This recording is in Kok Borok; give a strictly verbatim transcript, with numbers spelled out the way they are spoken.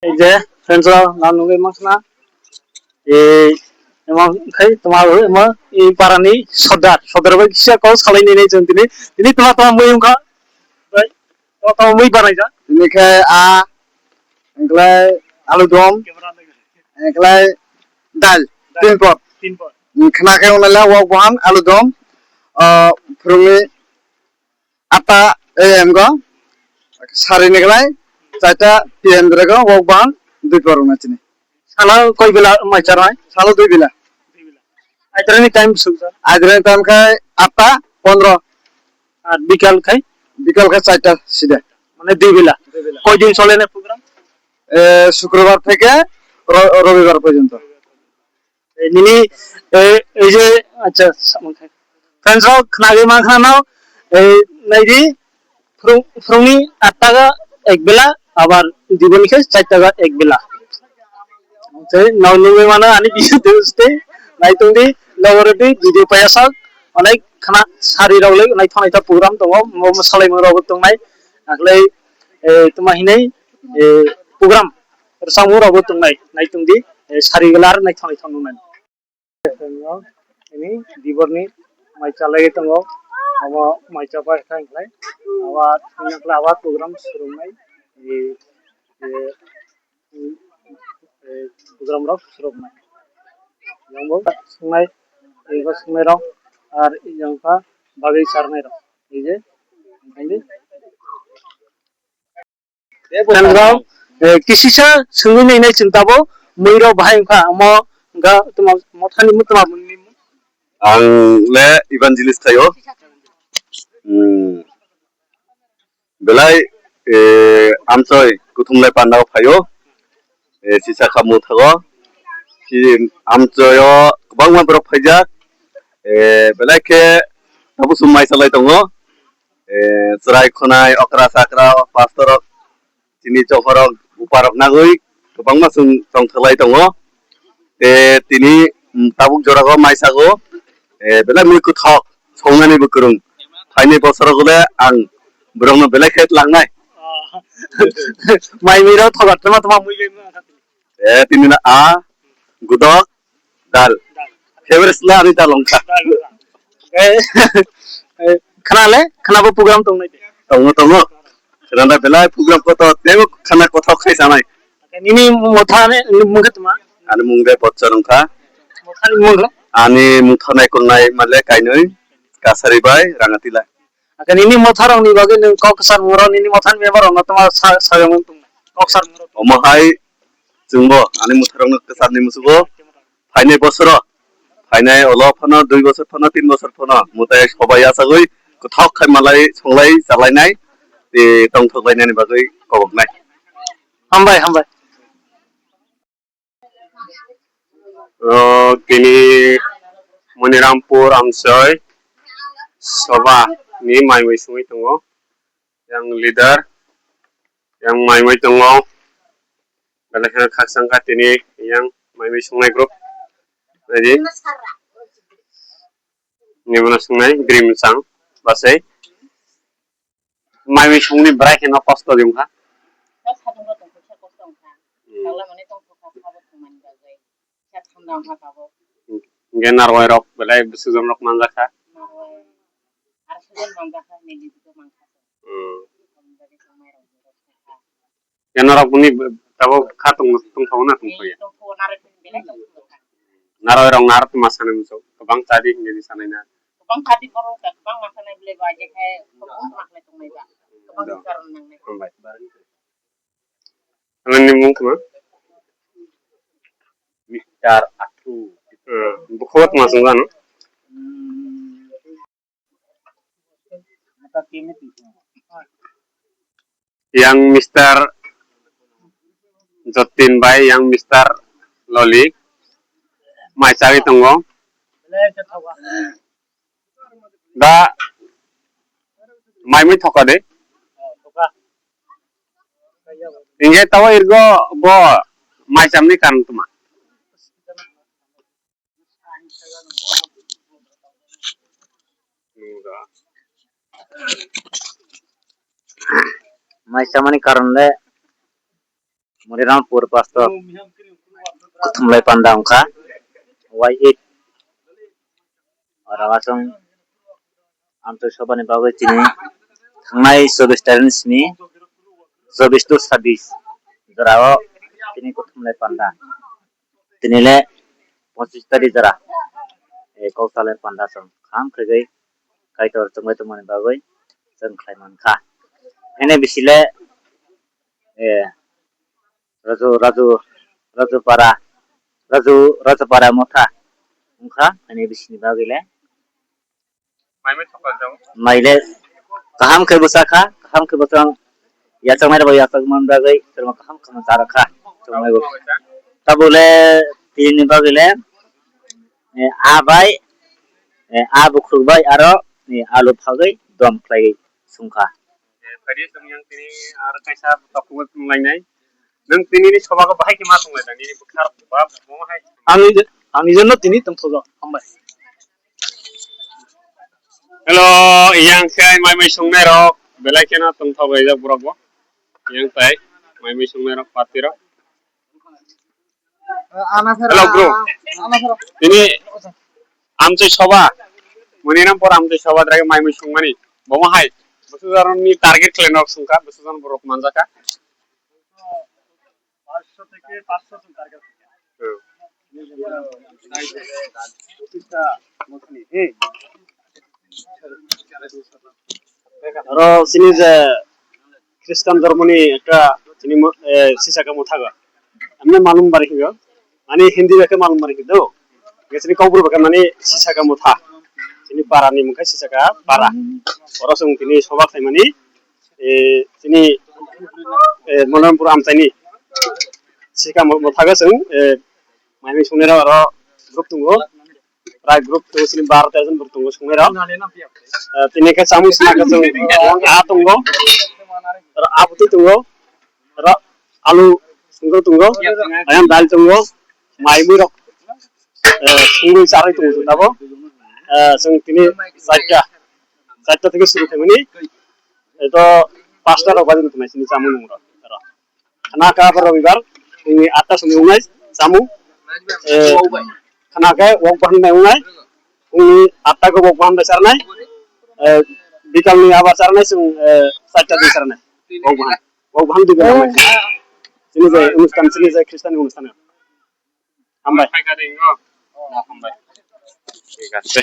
Ei je, friends rok, na nugwi mankha na. Ei, ema khai toma ema ei parani sordar, sordar bai kisa kok salai ni nei chwng tini. Tini toma toma mui wngkha. Bai, toma toma mui barai ja. Tini khai a, engklai alu dom, engklai dal, tin pot. Khna khai onai la wak bohan alu dom, ah, phurungni atta A M go, sari ni glai, chaita P M drego, wak bang, dui por rwna chini. Salo koi bela mai charai? Salo dui bela. Aidra ni time suk sir? Aidra ni time khai atta pondro. Ar bikal khai? Bikal khai chaita sida. Mane dui bela. Dui bela. Koi din chole na program? Eh, Shukrobar theke Ro-, Robibar porjonto. Eh, nini, eh, ei je, acha, samung khai. Friends rok, khnagwi mankha no, eh, naidi, phurung, phurungni atta ga ek bela, abar diboni khe chaita ga ek bela. Tei nong nungwi mano ani video de uste, nai tongdi, nogorodi video payasak, onek khna sari rok le, nai thonai ta program tongo, mo, mo salai mo rok tongnai, aklai, eh, tuma hinai, eh, program. Rwchapmung rokbo tongnai, nai tongdi, eh, sari gala aro naithok naithok nungnai. Tini diborni mai chalai tongo, omo mai chapai khai khlai, aba thangna khlai aba program swrwngnai, eh, eh, eh, program rok swrwngnai. Yang bo swngnai, ego swngnai rok, ar yang kha bagwi charnai rok, ei je, thank you. Friends rok, eh, kisisa swngwi nainai chwng tabuk, mui rok bahai wngkha, omo wngkha tuma mothani mutma mungni. Ang le evangelist khaio. Hmm. Belai, eh, amchoi kuthumlai pandao phaio. Eh, sisa khamu thago. Si amchoio kwbangma borok phaijak. Eh, belai khe tabuk chwng mai salai tongo. Eh, chwrai khwnai, okra chakra, pastor rok, chini chophorok, uparok nagwi kwbangma chwng tongthoklai tongo. Te tini, mm, tabuk jorao mai sago, eh, belai mui kwthok, songnani bo kwrwng. Phaini bosorogo le ang borokno belai khe tlangnai. Mai mui rok thogar tongma tongma mui bai. Eh, tini na a, gudok, dal. Favorite sla ani dal wngkha. Eh, eh, khna le, khna bo program tongnai de. Tongo, tongo. Khna da belai program kotor, tebo khna kotor khai sanai. Nini motha ne, mung khe tuma? Ani mung de Bocchor wngkha. Mothani mung le? Ani mung thanai kungnai male kainwi, Kasari bai Rangatila. Ake nini motha rok ni bagwi nwng kok kwchar mung rok, nini mothani member rok no tuma sa, sa, kok sar mung rok. Omo hai chwngbo ani motha rok no kwchar ni musugo. Phainai bosoro, phainai olo phano, dui bosor phano, tin bosor phano, mwtai sobai achagwi kwthok khai malai, songlai, chalainai, tei tongthok lainani bagwi koboknai. Hambai, hambai. O, tini Monirampur Amchoi Soba ni mai mui songwi tongo. Yang leader, yang mai mui tongo. Belai kheno khakchang kha tini yang mai mui songnai group. Ready? Nini bono songnai Grim Chang Basai. Mai mui songni bwrai kheno kosto di wngkha. Kha sadung rok tong kha kosto wngkha. Hmm. Tangla mane tong kha sabo thumani bagwi. Kha thanda wngkha tabuk. Hingke narwai rok belai bwswk jon rok manjak kha. Narwai. Ar sujon manjak kha, nini bwswk manjak kha. Hmm. Tongmani bagwi tongmai rok. Norok bini tabuk kha tong, tongthogo na tongthokya? Tongthogo, narwai rok narwai rok narwk ma sanai muchung, kwbang chadi hinwi sanai na. Kwbang chadi borok da, kwbang ma sanai bwlai bo, aje khe kwbang ma khlai tongnai ba. Kwbang karon nangnai. Hambai. Ani mung tuma? Mister Atru. Hmm, bukhuk tuma sung jano? Yang Mister Jotin bai, yang Mister Loli, mai chagwi tongo. Da mai mui thoka de. Inge tawa irgo bo mai chamni karon tuma. Mai chamani karon le Moniram pur pastor kuthumlai panda wngkha. Y eight. Oro aswng amtwi sobani bagwi tini thangnai chobbish tarikh ni simi, chobbish to sabbish jorao tini kuthumlai panda. Tini le pochish tarikh jora, eh, kok salai panda chwng kham khwgwi Kaitor chwngwi tongmani bagwi chwng khlai mankha. Haino bisi le, eh, Raju, Raju, Raju para, Raju, Raju para motha wngkha, ani bisini bagwi le. Mai le kaham khe bwsa kha, kaham khe bwsa yachaknai rok yachak man bagwi, tamo kaham khe cha rwkha, chwngmaibo. Tabuk le tini bagwi le, eh, a bai, eh, a bukhuk bai aro, eh, alu phagwi dom khlai sungkha. Eh, phaidi chwng yang tini aro kaisa tokugwi phunuk lainai. Nwng tini ni soba ko bahai khe ma tong lai da, nini bwkha rok ba bo hai. Ani, ani jano tini tong thogo, hambai. Hello, yang khe mai mai sungnai rok, belai kheno tong thogo ejak borok bo. Yang tai mai mai sungnai rok party rok. Hello, bro. Tini amchai soba, moniram por amchai soba drai mai mui sungmani. Bomo hai, bwswk jar ni target khlai nok sungkha, bwswk jar borok manjaka. Hmm. Aro sini je Khristan dhormoni ekta sini mo-, eh, sisaka motha go. Amne malum bari hiyo. Ani Hindi bai khe malum bari hiyo. Ge sini Kaubru bai khe mani sisaka motha. Sini para ni mungkha sisaka para. Oro sung tini soba khlai mani, eh, sini, eh, Monorampur amchai ni sisaka mo-, motha go sung, eh, mai mui sungnai rok aro group tongo. Prai group tongo sini baro tero jon borok tongo songnairok. Eh, tini khe chamung sina khe chwng a tongo, aro a bwtwi tongo, aro alu songwi tongo, ayang dal tongo, mai mui rok, eh, songwi charwi tongo chwng tabuk. Eh, chwng tini charta, charta theke suru khaimani, eh, to pasta rok baji tongnai sini chamung nung rok. Khna khe abo robibar, phungni atta soni wngnai chamung. Eh, khna khe wok bahan bai wngnai, phungni atta khe wok bahan bai charnai. Eh, bikalni abar charnai chwng, eh, charta di charnai. Wok bahan, wok bahan di bai wngnai. Chini je onustan, chini je Khristian onustan. Hambai. Hambai. Thik ache.